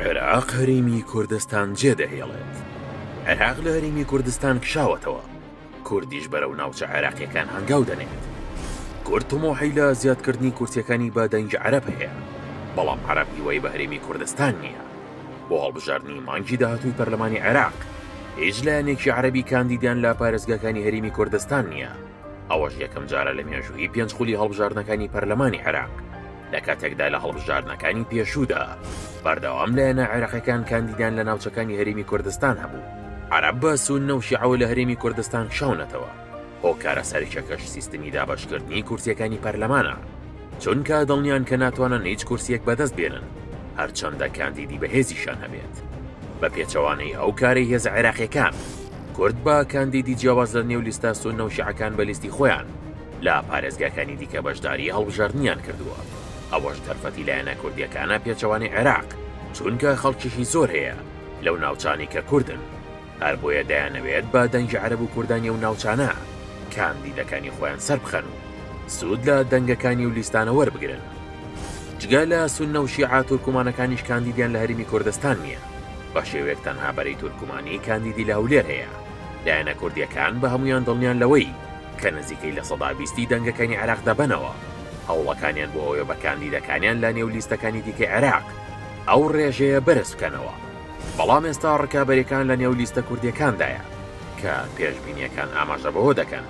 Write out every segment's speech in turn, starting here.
عێراق هەرێمی کوردستان جێدەهێڵێت. عێراق لە هەرێمی کوردستان کشاوەتەوە، کوردیش بەرەو ناوچە عێراقیەکان هەنگاو دەنێت. کورد تموحی لە زیادکردنی کورسیەکانی بە دەنگی عەرەب هەیە، بەڵام عەرەب هیوای بە هەرێمی کوردستان نییە. بۆ هەڵبژاردنی مانگی داهاتووی پەرلەمانی عێراق، هیچ لایەنێکی عەرەبی کاندیدیان لە پارێزگاکانی هەرێمی کوردستان نییە، ئەوەش یەکەمجارە لە مێژووی پێنج خولی هەڵبژاردنەکانی پەرلەمانی عێراق. لە کاتێکدا لە هەڵبژاردنەکانی پێشوودا بەردەوام لایەنە عێراقیەکان کاندیدیان لە ناوچەکانی هەرێمی کوردستان هەبوو، عەرەب بە سوننە و شیعەوە لە هەرێمی کوردستان کشاونەتەوە، هۆکارە سەرەکیەکەش سیستمی دابەشکردنی کورسیەکانی پەرلەمانە، چونکە دڵنیان کە ناتوانن هیچ کورسیەک بەدەست بێنن هەرچەندە کاندیدی بەهێزیشیان هەبێت. بە پێچەوانەی ئەو کارەی هێزە عێراقیەکان، کورد بە کاندیدی جیاواز لە نێو لیستە سوننە و شیعەکان بە لیستی خۆیان لە پارێزگاکانی دیکە بەشداری هەڵبژاردنیان کردووە، ئەوەش دەرفەتی لایەنە کوردییەکانە پێچەوانەی عێراق، چونکە خەڵکێکی زۆر هەیە لەو ناوچانەی کە کوردن، هەر بۆیە دەیانەوێت بە دەنگی عەرەب و کوردانی ئەو ناوچانە کاندیدەکانی خۆیان سەربخەن و سوود لە دەنگەکانی و لیستانە وەربگرن. جگە لە سوننە و شیعە تورکمانەکانیش کاندیدیان لە هەرێمی کوردستان نییە، بە شێوەیەک تەنها بەرەی تورکمانی کاندیدی لە هەولێر هەیە، لایەنە کوردییەکان بە هەموویان دڵنیان لەوەی کە نزیکەی 20% ی دەنگەکانی عێراق دەبەنەوە، هەوڵەکانیان بۆ ئەوەیە بە کاندیدەکانیان لە نێو لیستەکانی دیکەی عێراق ئەو ڕێژەیە بەرز بکەنەوە، بەڵام ئێستا ڕکابەریەکان لە نێو لیستە کوردیەکاندایە کە پێشبینیەکان ئاماژە بەوە دەکەن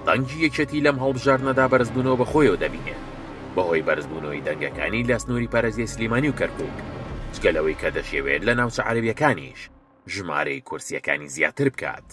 دەنگی یەکێتی لەم هەڵبژاردنەدا بەرزبوونەوە بەخۆیەوە دەبینێت بەهۆی بەرزبوونەوەی دەنگەکانی لە سنووری پارێزگای سلیمانی و کەرکوک، جگە لەوەی کە دەشیەوێت لە ناوچە عەرەبیەکانیش ژمارەی کورسیەکانی زیاتر بکات.